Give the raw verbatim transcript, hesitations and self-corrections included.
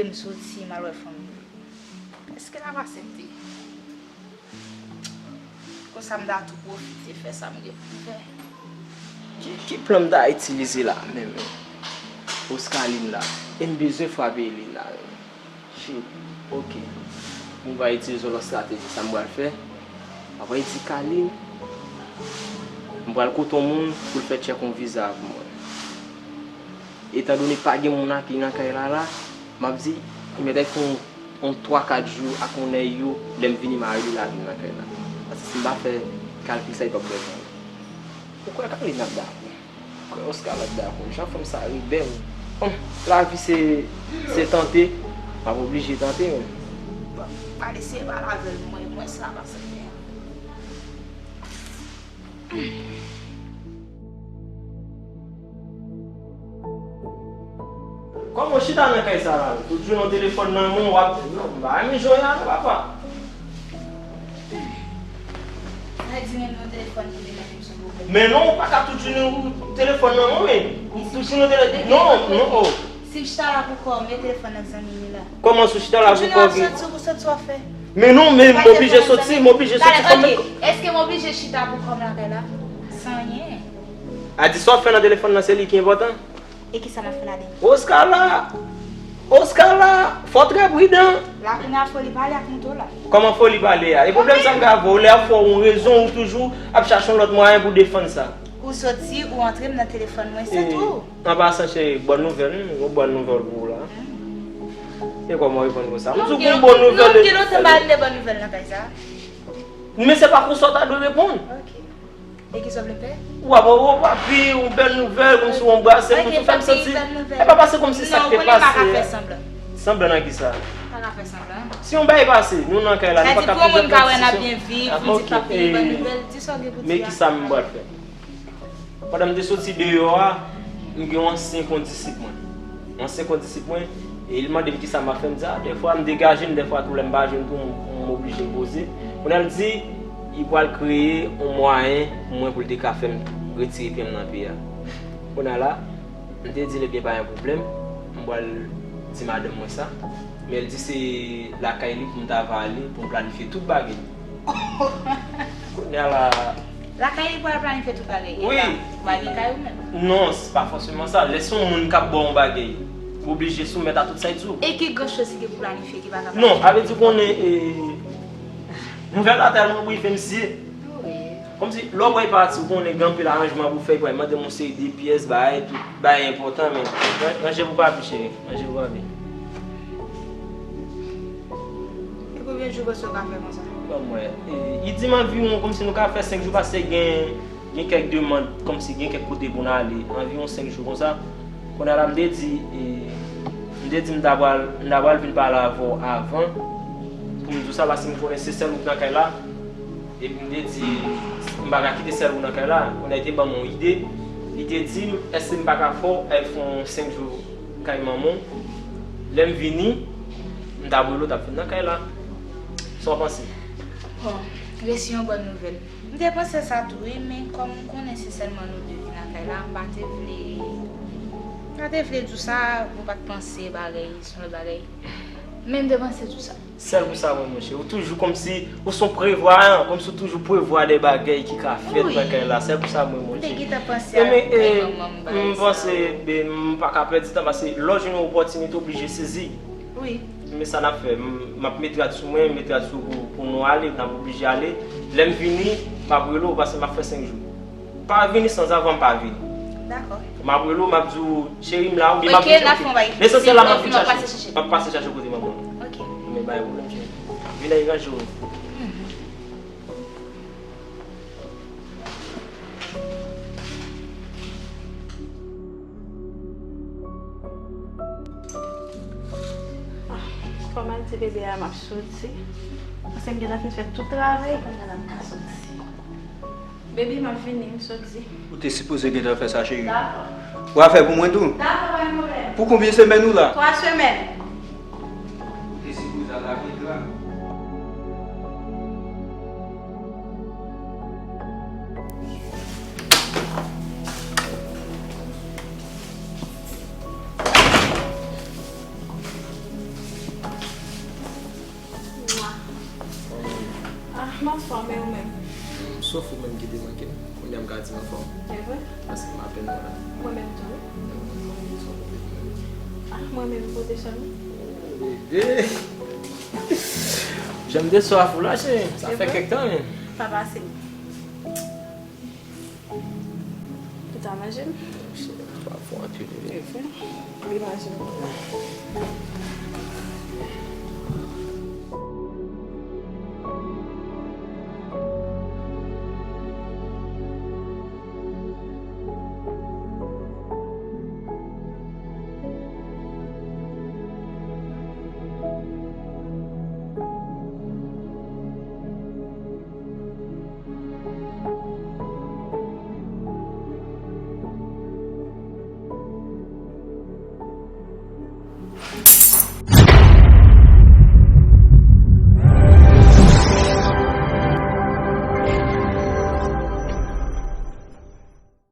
M soti, m al wè fanmi m. Èske l ap aksepte? Konsa m ta tou pwofite fè sa m gen pou m fè. Ki, ki plan m ta itilize la menm? Oscarline la. E m bezwen frape li la. Shit. Ok. M va itilize yon lòt estrateji. Sa m pral fè? Apre di Carline, m pral kote yon moun pou l fè tchèk yon viza pou mwen. Etandone pa gen moun ak li nan kay la la, m ap di, li mèt fè yon, yon twa kat jou ak yon nèg yo, lè m vini m a rele lavi m nan kay la. Paske si m pa fè kalkil sa, li p ap bèl pou mwen. Ou kwè Carline ap dakò? Ou kwè Oscar ap dakò? Jan fanm sa rebèl. Bon, lavi se, se tante, m ap oblije tante, men. Bon, m pral eseye pale avè l, mwen, mwen sa ap aksepte. Kòman w chita nan kay sa la? Tout jounen w telefòn nan men w, w ap, non, m pa renmen jan w ye a non, papa. Sa vle di menm yon telefòn ki vin mete m sou pwoblèm. Men non, ou pa ka tout jounen ou telefòn nan men w, men. Ou tout jounen w tele-, non, non, oh. Si m chita la pou kò m, e telefòn nan zanmi m la. Kòman si w chita la pou kò m? Tout jounen w ap soti, ou soti w ap fè. Men non, men m oblije soti, m oblije soti. Talè, ok. Èske m oblije chita pou kò m lakay la? San anyen. A di sa w ap fè nan telefòn nan, se li ki enpòtan? E kisa m ap fè ladan l? Oscar la! Oscar la! Fò w trè pridan! La kounye a foli pale ak mouto la. Kòman foli pale a? E pwoblèm sa m ka avè w, lè y ap fè w yon rezon, ou toujou ap chache yon lòt mwayen pou defann sa. Ou soti, ou antre m nan telefòn mwen, se tou. An pasan, cheri, bòn nouvèl, wi, yon bòn nouvèl pou ou la. E kòman w reponn konsa? M di w gen yon bòn nouvèl. Non, m gen lontan m pa tande bòn nouvèl nan kay sa. Men se pa konsa w ta dwe reponn. Ok. E kisa w vle m fè? W ap, w ap, w ap, yon bèl nouvèl, kòmsi w anbrase m, ou tou fè m santi. E pa pase kòmsi sa k te pase a. Sanblan nan kisa? Pa ka fè sanblan. Si yon bagay pase, nou nan kay la, nou pa ka plizyè pran disisyon. Sa di pou yon moun ka wè n ap byen viv, pou di k ap gen bòn nouvèl, di sa w gen pou di a. Men kisa m pral fè? Pandan m te soti deyò a, m gen yon ansyen kondisip mwen. Yon ansyen kondisip mwen, e li mande m kisa m ap fè, m di, a, dèfwa m degaje m, dèfwa tou lè m pa jwenn tou, m, m oblije poze. Kounye a l di, li pral kreye yon mwayen pou mwen pou l te ka fè m retire pye m nan peyi a. Kounye a la, m te di l, ebyen, pa gen pwoblèm, m pral di madanm mwen sa. Men l di se lakay li pou m ta va ale, pou m planifye tout bagay. Kounye a la. Lakay li pou al planifye tout bagay. Wi. Epa, ou pa gen kay ou menm? Non, se pa fòseman sa. Lè se yon moun k ap ba w yon bagay, ou oblije soumèt a tout sa l di w. E ki gran choz li gen pou planifye ki pa ka planifye? Non, sa vle di w konnen, e, nouvèl la tèlman rive, mesye. Wi. Kòmsi, lè w wè l pati, ou konnen gen anpil aranjman pou fè, pou al mande m yon seri de pyès, bagay, tout bagay enpòtan, men ran-, ranje pou papi, cheri, ranje pou papi. E konbyen jou w panse w ka fè konsa? Ban m wè. E, li di m anviwon kòmsi nou ka fè senk jou, paske gen, gen kèk demann, kòmsi gen kèk kote pou n ale, anviwon senk jou konsa. Kounye a la, m te di, e, m te di m ta pral, m ta pral vin pale avè w avan, pou m di w sa, paske m konnen se sèl ou k nan kay la. Epi m te di, m pa ka kite sèl ou nan kay la. Kounye a li te ban m yon ide. Li te di m, èske m pa ka fè w al fè yon senk jou kay manman w? Lè m vini, m t ap rele w, t ap vin nan kay la. Sa w panse? Bon, resi yon bòn nouvèl. M te panse sa tou wi, men kòm m konnen se sèlman nou de ki nan kay la, m pa te vle, m pa te vle di w sa, m pa t panse bagay, se yon lòt bagay. Men m te panse di w sa. Sèl pou sa, mwen, monchè. Ou toujou kòmsi, ou se yon prevwayan, kòmsi ou toujou prevwa de bagay ki ka fèt nan kay la. Sèl pou sa, mwen, monchè. Wi. M te gentan panse a kay manman m, bagay sa. M panse, ben, m pa ka pèdi tan, paske lè w jwenn yon opòtinite, w oblije sezi. Wi. Men sa n ap fè, m, m ap met rad sou mwen, met rad sou pou, pou nou ale, n ap oblije ale. Lè m vini, m ap rele w, paske m ap fè senk jou. Pa vini san avan m pa vini. Dakò. M ap rele w, m ap di w, cheri, m la, oubyen m ap vin chache w. Lesansyèl la, m ap vin chache w. M ap pase chache w kote manman w. Ok. Men pa gen pwoblèm, cheri. Vin nan ranje w. Fò m al di bebe a m ap soti. Paske m gentan fin fè tout travay, kounye a la m ka soti. Baby, m ap vini, m sot di. Ou te sipoze gentan fè sa, cheri. Dakò. W a fè pou mwen tou? Dakò, pa gen pwoblèm. Pou konbyen semèn ou la? Twa semèn. Ou te sipoze al lave dra. M anfòm, e ou menm? Sof ou menm ki te manke m. Kounye a m ka di m anfòm. E vre? Paske m apèn wè la. Mwen menm tou, wi. Mwen menm tou, mwen menm tou. Ah, mwen menm kote chanm? Bebe! Jan m te swaf ou la, cheri. Sa fè kèk tan, men. Pa pase. Ou ta manje m? Cheri, m pa fò anpil, bebe. Li manje m.